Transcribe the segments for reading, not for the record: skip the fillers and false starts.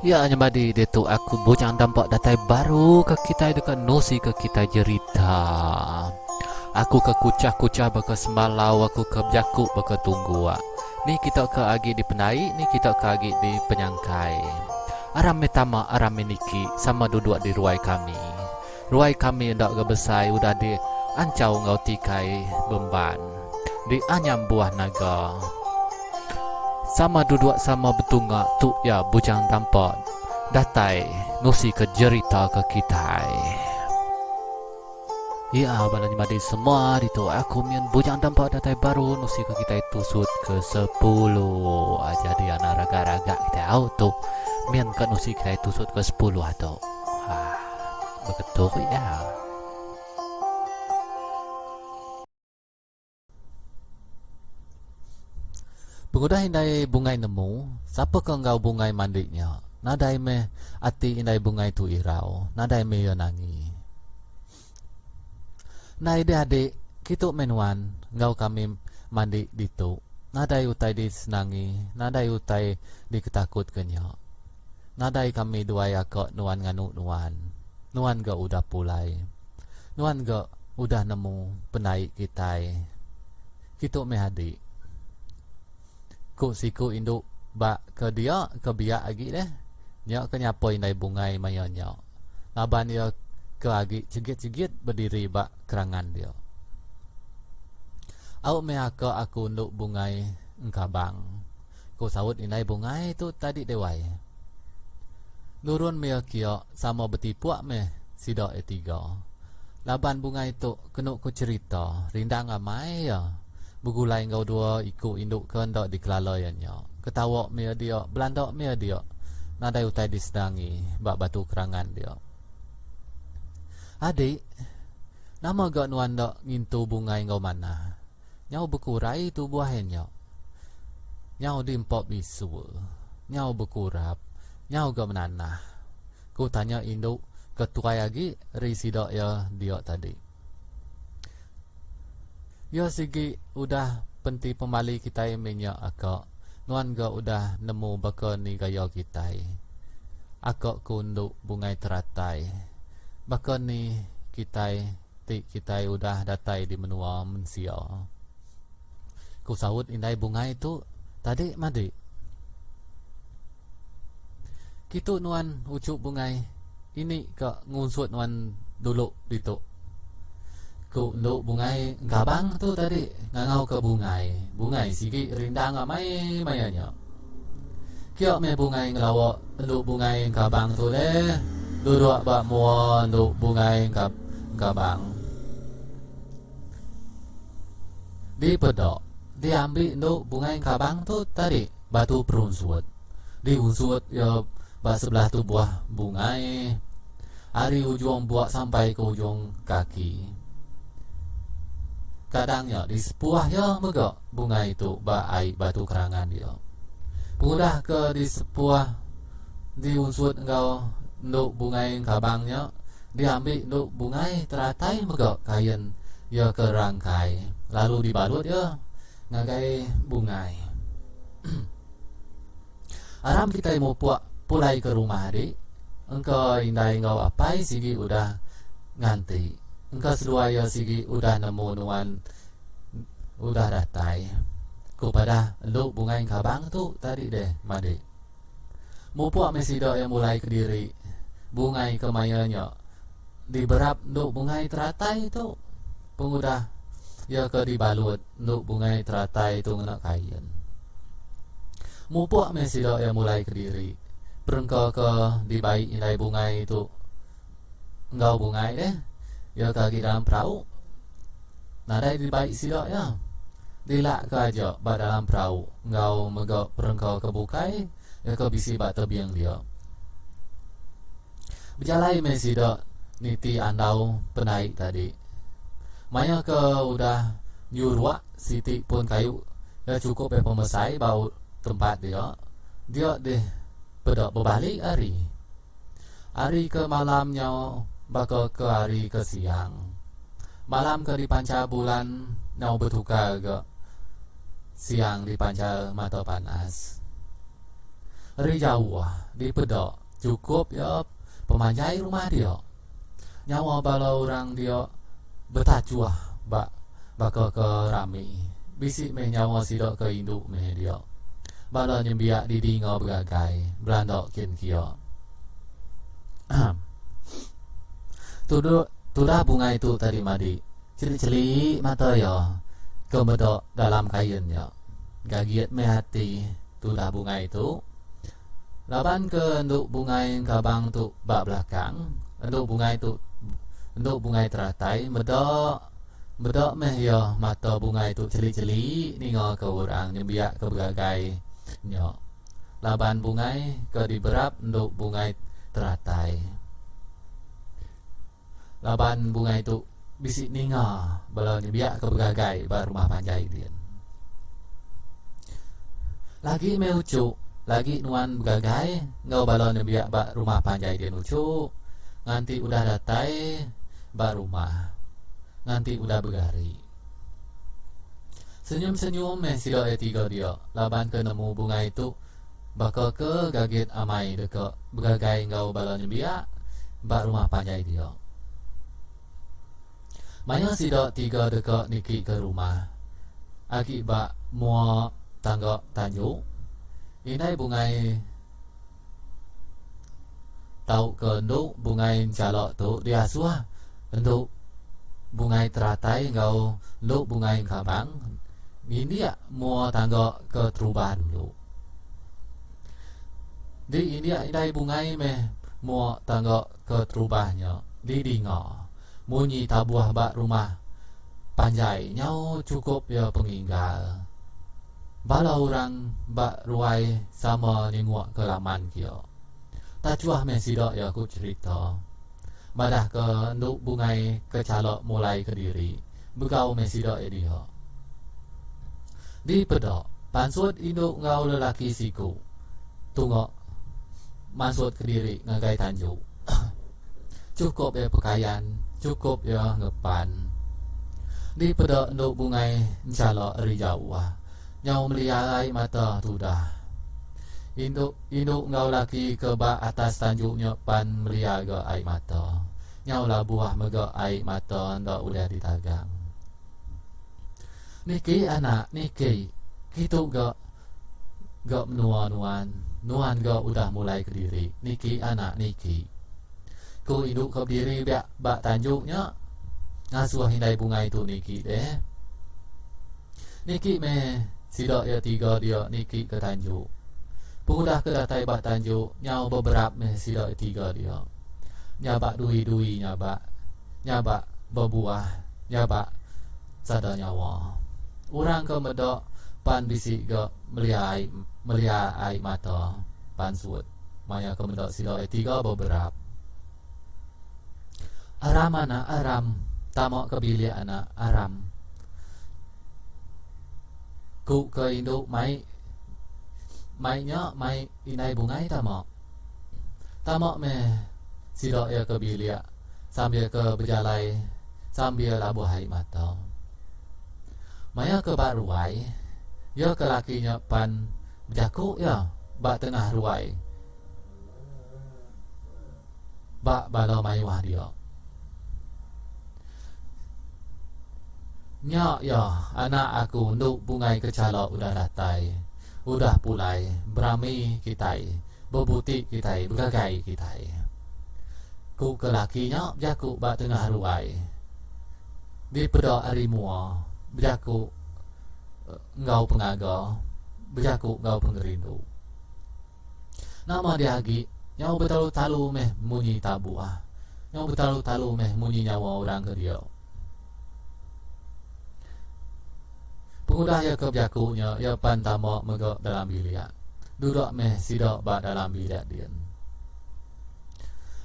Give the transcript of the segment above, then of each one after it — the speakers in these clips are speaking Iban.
Ya nya madi ditu aku bujang dampa datai baru ke kitai deka nusi ke kitai jerita. Aku ke kuchah-kuchah baka semalau aku ke bejaku baka tungguk. Ni kita ke agi dipendai ni kita ke agi dipenyangkai. Aram meh tama aram meh niki sama duduk di ruai kami. Ruai kami enda ga besai udah di anchau enggau tikai bemban. Di anyam buah naga. Sama duduk sama betunga tu iya Bujang Dampa datai nusi ke jerita ke kitai. Iya bala nyemadi semua ditu aku min Bujang Dampa datai baru nusi ke kitai tusut ke sepuluh. Jadi anak raga-raga kitai au tu min ka nusi kitai tusut ke sepuluh tu. Haa beketu iya. Pengudah indai bungai nemu, sapa ke enggau bungai mandi nya, nadai meh ati indai bungai tu irau, nadai meh iya nangi. Ndai deh adik, kitu meh nuan enggau kami mandi ditu, nadai utai disenangi, nadai utai diketakutka nya. Nadai kami duai aka nuan nganu nuan. Nuan ga udah pulai. Nuan ga udah nemu pendai kitai. Kitu meh adi. Ku siku indu ba ke dia ke biak agi deh. Nya ke nyapa indai bungai maya nya. Laban iya ke agi chegit-chegit bediri ba kerangan dia. Au meh aka aku endu bungai engkabang. Ku saut indai bungai tu tadi deh wai. Nurun meh iya kia sama betipuk meh sida iya tiga. Laban bungai tu kenu ku cherita rindang amai iya begulai enggau dua iku indu ke enda dikelala iya nya. Ketawa meh iya dia belanda meh iya dia nadai utai disenangi ba batu kerangan dia. Adik, nama ga nuan enda ngintu bungai enggau manah? Nyau bekurai tubuh iya nya. Nyau diempa bisul. Nyau bekurap. Nyau ga menanah. Ku tanya indu ke tuai agi ri sida iya dia tadi. Iya sigi udah penti pemali kitai mih nya aka. Nuan ga udah nemu baka ni gaya kitai. Aka ku endu bungai teratai. Baka ni kitai. Ti kitai udah datai di menua mensia. Ku saut indai bungai tu tadi madi. Kitu nuan uchu bungai ini ka ngunsut nuan dulu ditu. Ku endu bungai engkabang tu tadi ngangau ke bungai. Bungai sigi rindang amai maya nya. Kia meh bungai ngelawa endu bungai engkabang tu deh. Duduk ba mua endu bungai engkabang. Dipeda, diambi endu bungai engkabang tu tadi batu perunsut. Diunsut iya ba sebelah tubuh bungai ari ujung buk sampai ke ujung kaki. Kadang nya disepuh iya mega. Bungai tu ba ai batu kerangan dia. Pengudah ke disepuh diunsut enggau endu bungai engkabang nya, diambi endu bungai teratai mega kain iya ke rangkai lalu dibalut iya ngagai bungai. Aram kitai mupuk pulai ke rumah adi, engka indai enggau apai sigi udah nganti. Engka seduai iya sigi udah nemu nuan udah datai. Ku padah endu bungai engkabang tu tadi deh madi. Mupuk meh sida iya mulai kediri bungai ke maya nya diberap endu bungai teratai tu pengudah iya ke dibalut endu bungai teratai tu ngena kain. Mupuk meh sida iya mulai kediri perengka ke dibai indai bungai tu enggau bungai deh iya ke agi dalam perau. Nadai dibai sida iya. Dilak ke aja ba dalam perau enggau mega perengka ke bukai iya ke bisi ba tebing dia. Bejalai meh sida niti andau pendai tadi. Maya ke udah nyuruk siti pun kayu iya chukup iya pemesai ba tempat dia, dia deh peda bebali ari. Hari ke malam nyau baka ke hari ke siang. Malam ke dipanchar bulan nyau betukar ga siang dipanchar mata panas. Ari jauh dipeda chukup iya pemanjai rumah dia. Nyawa bala orang dia betachuh ba baka ke rami. Bisi meh nyawa sida ke indu meh dia. Bala nyembiak didinga begagai belanda kin kia. Tuduh tudah bungai tu tadi madi cheli-cheli mata iya ke meda dalam kain nya. Gagit meh ati tudah bungai tu. Laban ke endu bungai engkabang tu ba belakang, endu bungai tu endu bungai teratai meda meda meh iya mata bungai tu cheli-cheli ninga ke orang nyembiak ke begagai nya. Laban bungai ke diberap endu bungai teratai. Laban bungai tu bisi ninga bala nembiak ke begagai ba rumah panjai din. Lagi meh uchu, lagi nuan begagai enggau bala nembiak ba rumah panjai din uchu, nganti udah datai ba rumah, nganti udah begari. Senyum-senyum meh sida iya tiga dia laban ke nemu bungai tu Baka ke gagit amai deka begagai enggau bala nembiak ba rumah panjai dia. Maya sida tiga deka niki ke rumah, agi ba mua tangga tanju, indai bungai tauka endu bungai enchala tu diasuh endu bungai teratai enggau endu bungai engkabang ngindik mua tangga ke terubah dulu. Di indik indai bungai meh mua tangga ke terubah nya didinga munyi tabuh ba rumah panjai nyau chukup iya penginggal. Bala orang ba ruai sama nyenguk ke laman kia. Tachuh meh sida iya ku cherita. Madah ke endu bungai ke chala mulai kediri begau meh sida iya dia. Dipeda pansut indu enggau lelaki siku tunga mansut kediri ngagai tanju. Chukup iya pekayan, chukup iya ngepan. Dipeda endu bungai enchala ari jauh. Nyau meliar ai mata tudah. Indu indu enggau laki ke ba atas tanju nya pan meliar ga ai mata. Nyau labuh mega ai mata enda ulih ditagang. Niki anak niki, kitu ga ga menua nuan, nuan ga udah mulai kediri, niki anak niki. Ku indu ke bediri ba ba tanju nya ngasuh indai bungai tu niki deh. Niki meh sida iya tiga dia niki ke tanju. Pengudah ke datai ba tanju, nyau beberap meh sida iya tiga dia. Nyabak dui-dui nyabak, nyabak bebuah, nyabak sada nyawa. Orang ke meda pan bisi ga melia ai melia ai mata pansut maya ke meda sida iya tiga beberap. Aram anak aram tama ke bilik anak aram. Ku ke indu mai mai nya mai indai bungai tama. Tama meh sida iya ke bilik sambil ke bejalai sambil labuh ai mata. Maya ke ba ruai iya ke laki nya pan bejaku iya ba tengah ruai. Ba bala mayuh dia. Nya iya anak aku endu bungai kechala udah datai, udah pulai berami kitai, bebuti kitai, begagai kitai. Ku ke laki nya bejaku ba tengah ruai. Dipeda ari mua bejaku enggau pengaga, bejaku enggau pengerindu. Nama dih agi, nyau betalu-talu meh munyi tabuh. Nyau betalu-talu meh munyi nyawa orang ke dia. Pengudah iya ke bejaku nya, iya pan tama mega dalam bilik. Duduk meh sida ba dalam bilik din.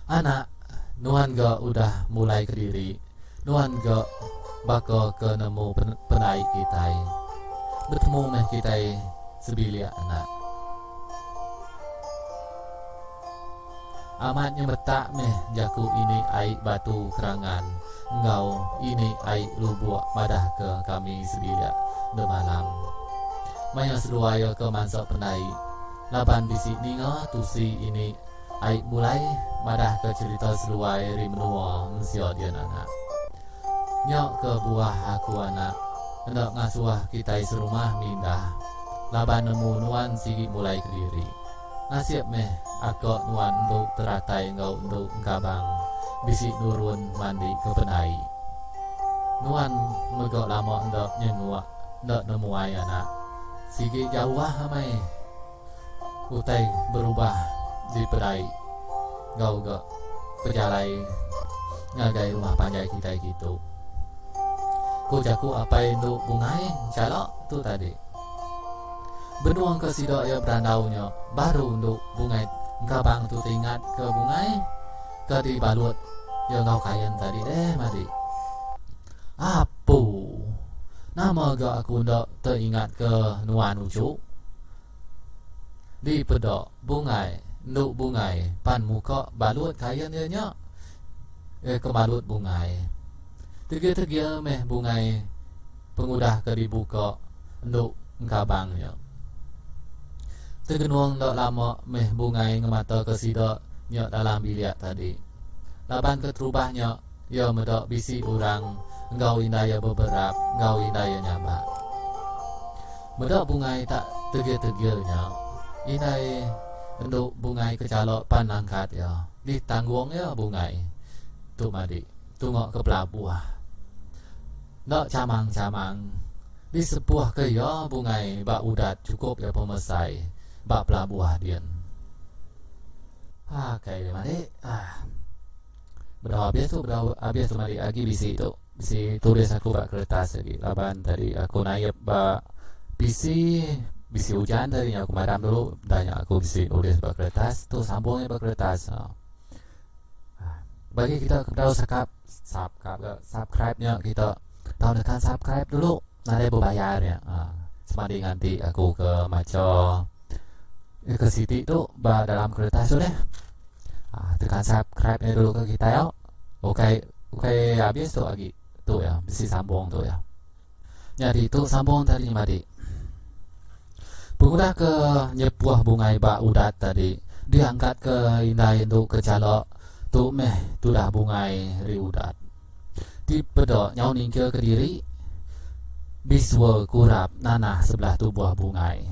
Anak, nuan ga udah mulai kediri. Nuan ga baka ke nemu penai kitai. Betemu meh kitai sebilik anak. Amat nyemetak meh jaku ini ai batu kerangan enggau ini ai lubuk madah ke kami sebilik demalam. Maya seduai iya ke mansa penai. laban bisi ninga tusi ini ai mulai madahka cherita seduai ari menua mensia dian anak. Nya ke buah aku anak enda ngasuh kitai serumah mindah laban nemu nuan sigi mulai kediri. Nasib meh aka nuan endu teratai enggau endu engkabang bisi nurun mandi ke pendai. Nuan mega lama enda nyenguk enda nemuai anak. Sigi jauh amai utai berubah di pedai enggau ga pejalai ngagai rumah panjai kitai kitu. Ku jaku apai endu bungai enchala tu tadi. Benung ke sida iya berandau nya baru endu bungai engkabang tu teingat ke bungai ke dibalut iya enggau kain tadi deh madi. Apu. Nama ga aku enda teingat ke nuan uchu. Dipeda bungai endu bungai pan muka balut kain iya nya. Iya ke malut bungai. Tegil-tegil meh bungai pengudah ke dibuka endu engkabang nya. Tegenung enda lama meh bungai ngemataka sida nya dalam bilik tadi. Laban keterubah nya iya meda bisi orang enggau indai iya beberap enggau indai iya nyabak. Meda bungai tak tegil-tegil nya, indai endu bungai ke chalok pan angkat iya. Ditanggung iya bungai tu madi tunga ke pelabuh. Enda chamang-chamang, disepuhka iya bungai ba udat chukup iya pemesai ba pelabuh din. Akai dia madi. Bedau abis tu, bedau abis tu madi agi bisi tu. Bisi tulis aku ba kertas agi laban tadi aku naip ba PC bisi ujan tadi nya aku madam dulu dah nya aku bisi nulis ba kertas tu sambung nya ba kertas. Bagi kita ke bedau sakap subscribe ke subscribe nya kita tau nekan subscribe dulu nadai bebayar nya. Ha semadi nganti aku ke macha ke siti tu ba dalam kertas tu deh. Ha tekan subscribe nya dulu ke kitai au. Ukai ukai habis tu agi tu ya bisi sambung tu ya. Nyadi tu sambung tadi madi. Pengudah ke nyepuh bungai ba udat tadi, diangkat ke indai endu ke chala tu meh tudah bungai ri udat. Ti peda nyau ningkil kediri visual kurap nanah sebelah tubuh bungai.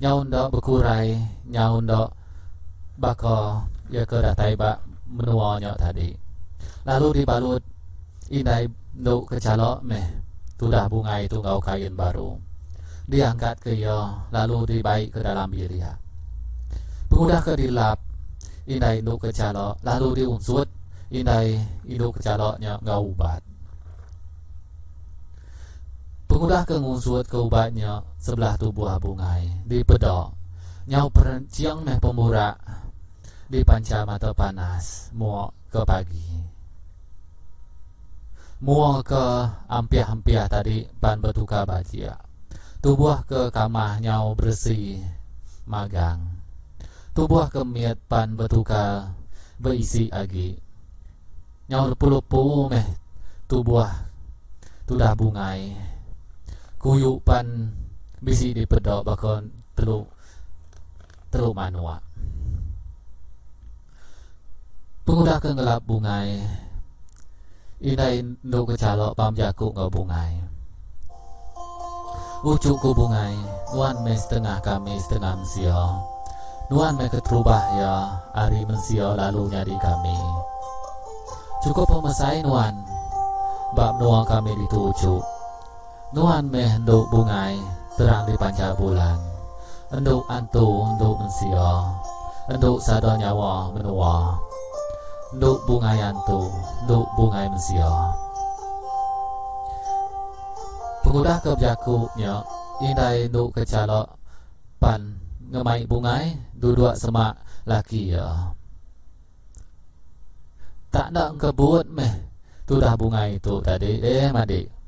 Nyau enda bekurai nyau enda baka iya ke datai ba menua nya tadi. Lalu dibalut Indai endu ke chala meh tudah bungai tu enggau kain baru. Diangkat ke iya lalu dibai ke dalam bilik. Pengudah ke dilap, indai endu ke chala lalu diunsut indai indu ke chala nya enggau ubat. Pengudah ke ngunsut ke ubat nya sebelah tubuh bungai dipeda nyau perenching meh pemurak dipanchar mata panas mua ke pagi. Mua ke ampih-ampih tadi pan betukar bajik. Tubuh ke kamah nyau beresi magang. Tubuh ke mit pan betukar beisi agi. Nyau lepu-lepu meh tubuh tudah bungai. Kuyu pan bisi dipeda baka telu telu manuk. Pengudah ke ngelap bungai, indai endu ke chalok pam jaku enggau bungai. Uchu ku bungai, nuan meh setengah kami setengah mensia. Nuan meh keterubah iya ari mensia lalu nyadi kami. Chukup pemesai nuan ba menua kami ditu uchu. Nuan meh endu bungai terang dipancar bulan, endu antu endu mensia, endu sada nyawa menua, endu bungai antu endu bungai mensia. Pengudah ke bejaku nya, indai endu ke chala pan ngemai bungai duduk semak laki iya. Tak enda engkebut meh tudah bungai tu tadi deh madi.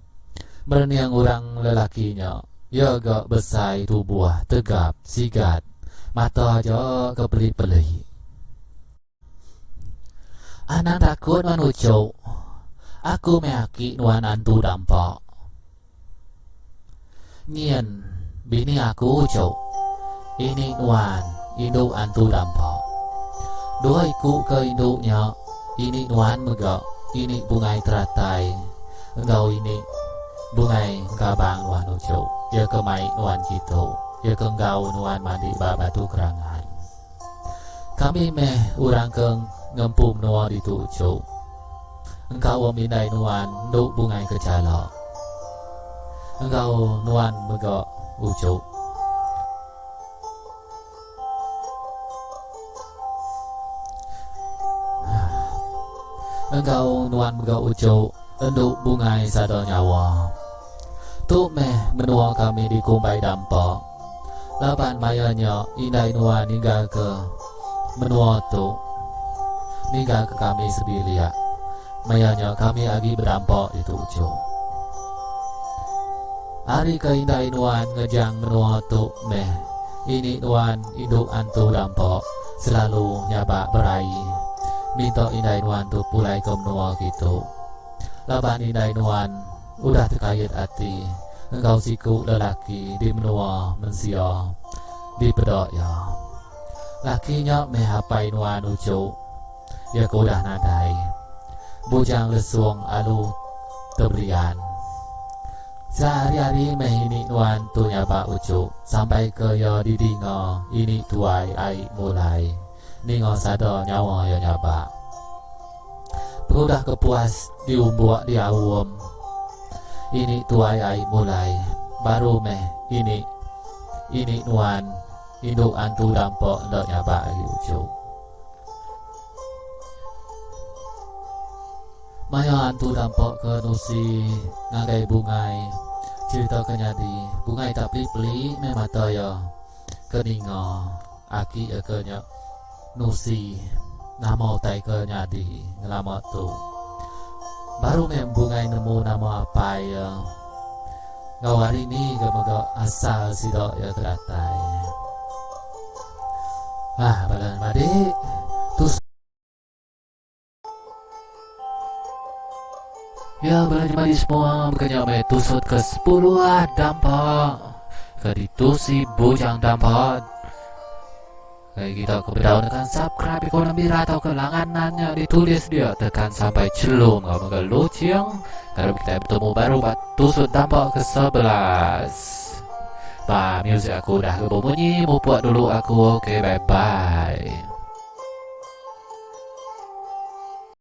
Merening orang lelaki nya, iya ga besai tubuh, tegap, sigat, mata aja ke peli-peli. Anang takut nuan uchu, aku meh aki nuan antu dampa. Nyin bini aku uchu. Ini nuan indu antu dampa. Dua iku ke indu nya ini nuan mega ini bungai teratai enggau ini bungai engkabang nuan uchu iya ke mai nuan kitu iya ke enggau nuan mandi ba batu kerangan. Kami meh orang ke ngempu menua ditu uchu. Engkaum indai nuan endu bungai kechala. Enggau nuan mega uchu. Enggau nuan mega uchu endu bungai sada nyawa. Tu meh menua kami dikumbai dampa. Laban maya nya indai nuan ninggalka menua tu ninggalka kami sebilik. Maya nya kami agi bedampa ditu uchu. Ari ke indai nuan ngejang menua tu meh ini nuan indu antu dampa selalu nyabak berai minta indai nuan tu pulai ke menua kitu. Laban indai nuan udah tekait ati enggau siku lelaki di menua mensia dipeda iya. Laki nya meh apai nuan uchu iya ke udah nadai. Bujang Lesung alu tebelian. Sehari-hari meh ini nuan tu nyabak uchu sampai ke iya didinga ini tuai ai mulai ninga sada nyawa iya nyabak. Pengudah ke puas diumbuk diaum ini tuai ai mulai baru meh ini ini nuan indu antu dampa enda nyabak agi uchu. Maya antu dampa ke nusi ngagai bungai cerita ke nyadi bungai tak peli-peli meh mata iya ke ninga aki iya ke nya nusi nama utai ke nyadi ngelama tu. Baru meh Bungai nemu nama apai iya enggau hari ni ga mega asal sida iya ke datai. Ah bala madik tu. Ya bala jemadi semua bukan nya meh tusut ke 10 ah dampak ke ditusi bujang dampak. Bagi kita ke bedau tekan subscribe ikon merah atau ke langanan nya ditulis dia tekan sampai celum kau mega loceng. Kalau kita bertemu baru ba tusut dampak ke 11. Ba music aku dah ke bemunyi mupuk dulu aku. Okay bye bye.